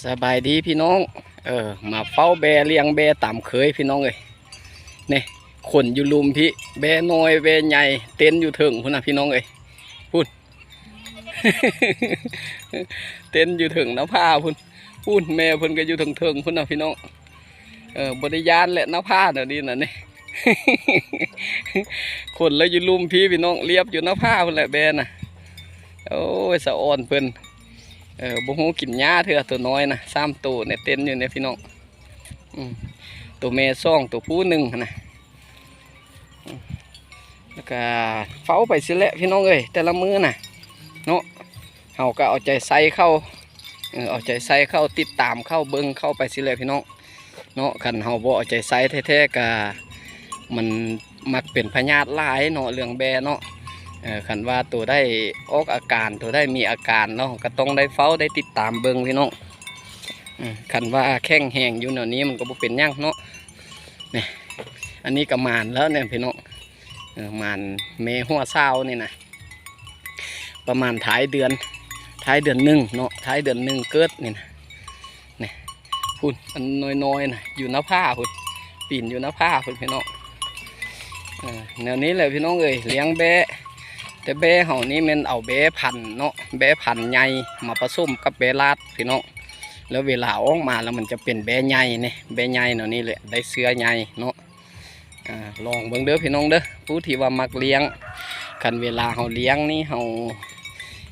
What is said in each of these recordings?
ສະບາຍດີພີ່ນ້ອງ ເອີ ມາເຝົ້າແບ້ລ້ຽງແບ້ຕາມເຄີຍພີ່ນ້ອງເອີຍ. ນີ້ ຂົນຢູ່ລຸ່ມພີ້ ແບ້ນ້ອຍແບ້ໃຫຍ່ ເຕັ້ນຢູ່ເທິງພຸ້ນນະພີ່ນ້ອງເອີຍ ພຸ້ນ ເຕັ້ນຢູ່ເທິງໜ້າຜາພຸ້ນ ພຸ້ນ ແມ່ເພິ່ນກໍຢູ່ເທິງໆ ພຸ້ນນະພີ່ນ້ອງ. ເອີ ບໍ່ໄດ້ຢ້ານແຫຼະ ໜ້າຜາແນວນີ້ນະນີ້ ຂົນລະຢູ່ລຸ່ມພີ້ພີ່ນ້ອງ ລຽບຢູ່ໜ້າຜາພຸ້ນແຫຼະແບ້ນະ. ໂອ້ຍ ສະອອນເພິ່ນ ເອີ ບໍ່ຮູ້ກິນຫຍ້າເທື່ອ ໂຕນ້ອຍນະ ສາມໂຕນີ້ເຕັ້ນຢູ່ນີ້ພີ່ນ້ອງ. ອືມ ໂຕແມ່ສອງ ໂຕຜູ້ໜຶ່ງຫັ້ນນະ. ອືມ ແລ້ວກະເຝົ້າໄປຊີ້ແຫຼະພີ່ນ້ອງເອີຍ ແຕ່ລະມື້ນະເນາະ ເຮົາກໍເອົາໃຈໃສ່ເຂົາ ເອີ ເອົາໃຈໃສ່ເຂົາ ຕິດຕາມເຂົາ ເບິ່ງເຂົາໄປຊີ້ແຫຼະພີ່ນ້ອງເນາະ. ຄັນເຮົາບໍ່ເອົາໃຈໃສ່ແທ້ໆ ກະມັນມັກເປັນພະຍາດຫຼາຍເນາະ ເລື່ອງແບ້ເນາະ. ເອີ ຄັນວ່າໂຕໃດອອກອາການ ໂຕໃດມີອາການເນາະ ກໍຕ້ອງໄດ້ເຝົ້າ ໄດ້ຕິດຕາມເບິ່ງພີ່ນ້ອງ. ເອີ ຄັນວ່າແຂງແຮງຢູ່ແນວນີ້ ມັນກໍບໍ່ເປັນຫຍັງເນາະ. ນີ້ ອັນນີ້ກໍໝານແລ້ວນີ້ພີ່ນ້ອງ ເອີ ໝານແມ່ຫົວສາວນີ້ນະ ປະມານທ້າຍເດືອນ ທ້າຍເດືອນໜຶ່ງເນາະ ທ້າຍເດືອນໜຶ່ງເກີດນີ້ນະ. ນີ້ ພຸ້ນ ອັນນ້ອຍໆນະ ຢູ່ໜ້າຜາພຸ້ນ ປີນຢູ່ໜ້າຜາພຸ້ນພີ່ນ້ອງ. ເອີ ແນວນີ້ແຫຼະພີ່ນ້ອງເອີຍ ລ້ຽງແບ້ ແຕ່ແບ້ເຮົານີ້ແມ່ນເອົາແບ້ພັນເນາະ ແບ້ພັນໃຫຍ່ມາປະສົມກັບແບ້ລາດພີ່ນ້ອງ. ແລ້ວເວລາອອກມາແລ້ວມັນຈະເປັນແບ້ໃຫຍ່ນີ້ ແບ້ໃຫຍ່ແນວນີ້ແຫຼະ ໄດ້ເຊື້ອໃຫຍ່ເນາະ. ອາ ລອງເບິ່ງເດີພີ່ນ້ອງເດີ ຜູ້ທີ່ວ່າມັກລ້ຽງ ຄັນເວລາເຮົາລ້ຽງນີ້ ເຮົາ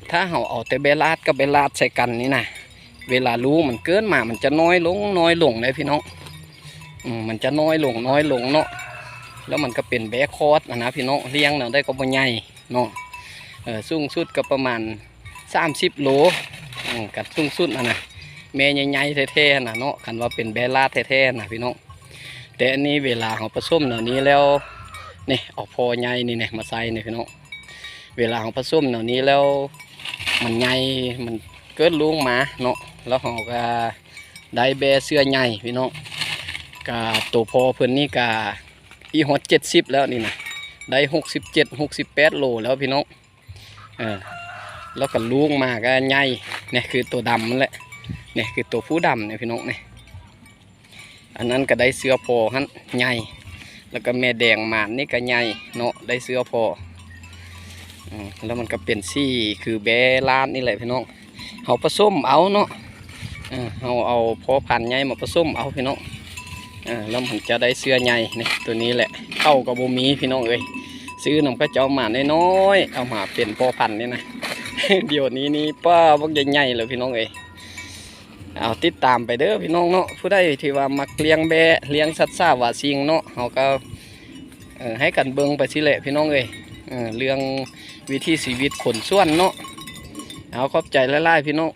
ຖ້າເຮົາເອົາແຕ່ແບ້ລາດກັບແບ້ລາດໃສ່ກັນນີ້ນະ ເວລາລູກມັນເກີດມາ ມັນຈະນ້ອຍລົງ ນ້ອຍລົງເດ້ພີ່ນ້ອງ. ອືມ ມັນຈະນ້ອຍລົງ ນ້ອຍລົງເນາະ ແລ້ວມັນກໍເປັນແບ້ຄອດຫັ້ນນະພີ່ນ້ອງ. ລ້ຽງແນວໃດກໍບໍ່ໃຫຍ່ເນາະ ເອີ ສູງສຸດກໍປະມານສາມສິບໂລ ເອີ ກັນສູງສຸດຫັ້ນນະ ແມ່ໃຫຍ່ໆແທ້ໆຫັ້ນນະເນາະ ຄັນວ່າເປັນແບ້ລາດແທ້ໆຫັ້ນນະພີ່ນ້ອງ. ແຕ່ອັນນີ້ເວລາເຮົາປະສົມແນວນີ້ແລ້ວ ນີ້ ເອົາພໍ່ໃຫຍ່ນີ້ແນະມາໃສ່ນີ້ພີ່ນ້ອງ. ເວລາເຮົາປະສົມແນວນີ້ແລ້ວ ມັນໃຫຍ່ ມັນເກີດລູກມາເນາະ ແລ້ວເຮົາກໍໄດ້ແບ້ເຊື້ອໃຫຍ່ພີ່ນ້ອງ. ກະໂຕພໍ່ເພິ່ນນີ້ກະອີກຮອດເຈັດສິບແລ້ວນີ້ນະ ໄດ້ຫົກສິບເຈັດ ຫົກສິບແປດໂລແລ້ວພີ່ນ້ອງ. ເອີ ແລ້ວກໍລູກມາກໍໃຫຍ່ ນີ້ຄືໂຕດຳນັ້ນແຫຼະ ນີ້ຄືໂຕຜູ້ດຳນີ້ພີ່ນ້ອງນີ້. ອັນນັ້ນກໍໄດ້ເຊື້ອພໍ່ຫັ້ນໃຫຍ່ ແລ້ວກໍແມ່ແດງໝານນີ້ກໍໃຫຍ່ເນາະ ໄດ້ເຊື້ອພໍ່. ອືມ ແລ້ວມັນກໍເປັນສີຄືແບ້ລາດນີ້ແຫຼະພີ່ນ້ອງ ເຮົາປະສົມເອົາເນາະ. ເອີ ເຮົາເອົາພໍ່ພັນໃຫຍ່ມາປະສົມເອົາພີ່ນ້ອງ ເອີ ແລ້ວມັນຈະໄດ້ເຊື້ອໃຫຍ່ນີ້ ໂຕນີ້ແຫຼະ. ເຂົ້າກໍບໍ່ມີພີ່ນ້ອງເອີຍ ຊື້ນຳເຂົາເຈົ້າມານ້ອຍໆ ເອົາມາເປັນພໍ່ພັນນີ້ນະ ດຽວນີ້ນີ້ປ້າ ບັກໃຫຍ່ໆແລ້ວພີ່ນ້ອງເອີຍ. ເອົາ ຕິດຕາມໄປເດີພີ່ນ້ອງເນາະ ຜູ້ໃດທີ່ວ່າມັກລ້ຽງແບ້ ລ້ຽງສັດສາວາສິ່ງເນາະ ເຮົາກໍ ເອີ ໃຫ້ກັນເບິ່ງໄປຊີ້ແຫຼະພີ່ນ້ອງເອີຍ. ເອີ ເລື່ອງວິຖີຊີວິດຄົນສວນເນາະ. ເອົາ ຂອບໃຈຫຼາຍໆພີ່ນ້ອງ.